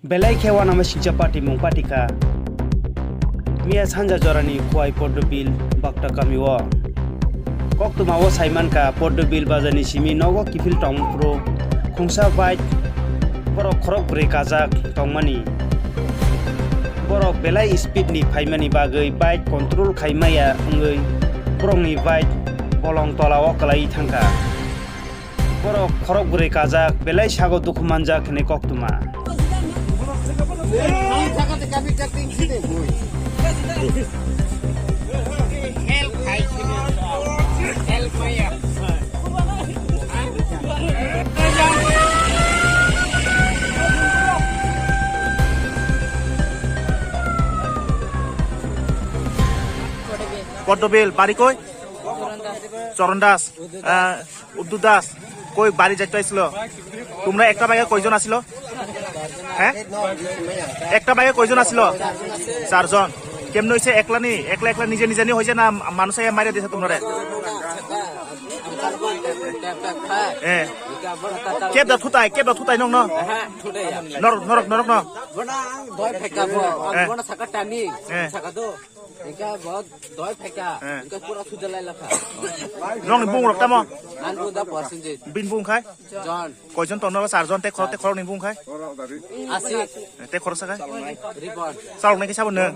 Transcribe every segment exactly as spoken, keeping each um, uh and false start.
Belai khe uanama singcha patimung patikha. Miya sanja jorani Khowai Poddobil Bakta kamio. Koktwmao saimankha Poddobil bazarni simi nogo kiphil tongphuru khungsa bike borok khorok bwrwi kajak tongmani. Borok belai speed ni phaimani bagwi bike control khai maya wngwi borokni bike bolong tolao kwlaiwi thangkha. Borok khorok bwrwi kajak, belai sago dukhu manjak hwnwi koktwma. Poddobil, bari koi? Choron Das. Ah, Uddu Das, koi bari jaito aisilo? Tumra ekta bike koijon asilo? He? Ekta bike koijon asilo? Charjon. Kemno ise ekla ni, ekla ekla nije nije ni hoise na manusa ya maria desa tumra re? Eh. Kebda thutai, kebda thutai nong no? Norok, norok, norok no? Bona ang doi pheka bo, ang Eh. Bona saka tani, Eh. Saka do. Engka bo doi pheka, Eh. Engka pura thuda lai lakha. Nong ni bung rok tamo? Nan bung da Prosenjit. Bin bung khai? John. Koijon tong no charjon te khorok te khorok ni bung khai? Asi. Te khorok sa khai? Ripon. Salok nai ke sabon no?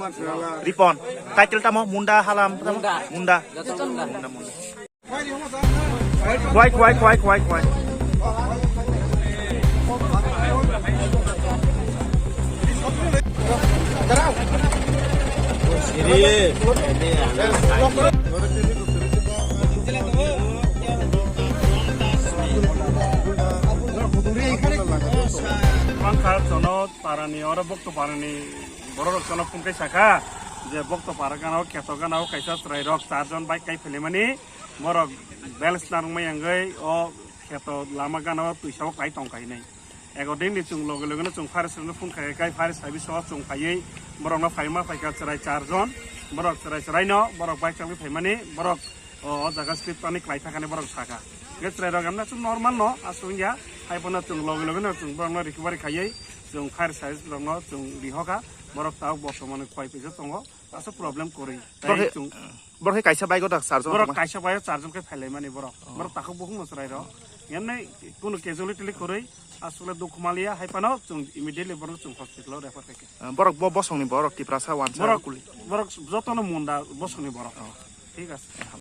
Ripon. Title tamo Munda Halam tamo? Munda. Munda. Joto Munda. Munda, Munda. Kwai, kwai, kwai, kwai, kwai. Bangkha chono parani, oro bokto parani borok rok chono phone kai sakha je bokto para gana o kheto gana o kaisa chwrai rok charjon bike kai philimani. Borok balance narwkmai wngwi o kheto lama gana o twisa o klai tongkha hinwi. Ego din ni chwng loge loge no chwng fire service no phone khai khai fire service o chwng phaiwi borok no phaima phaikha chwrai char jon. Borok chwrai chwrai no borok bike chagwi phaimani borok o, o jaga slip tani klai thakani borok sakha. Hwnkhe chwrai rok emna chwng normal no aswk wngya. Hai phano chwng loge loge no chwng borok no recovery khaiwi chwng fire service rok no chwng rihokha. Borok tabuk bortomani khwai pisa tongo. Aswk problem kwrwi. Borok Tei hai, chwng borok hai kaisa bike o dak charjon borok tongma? Kaisa bike o charjon khe phailaimani borok. Oh. Borok takhuk bukhuk no chwrai rok. Yamni kunu casualty lik kwrwi aswkle dukhu maliya hai phano chwng immediately borok chwng hospital o refer khaikha. Ah, borok bo bosongni borok Tiprasa wansa borok kuli. Borok jotono Munda bosongni borok. Oh. Thik ase.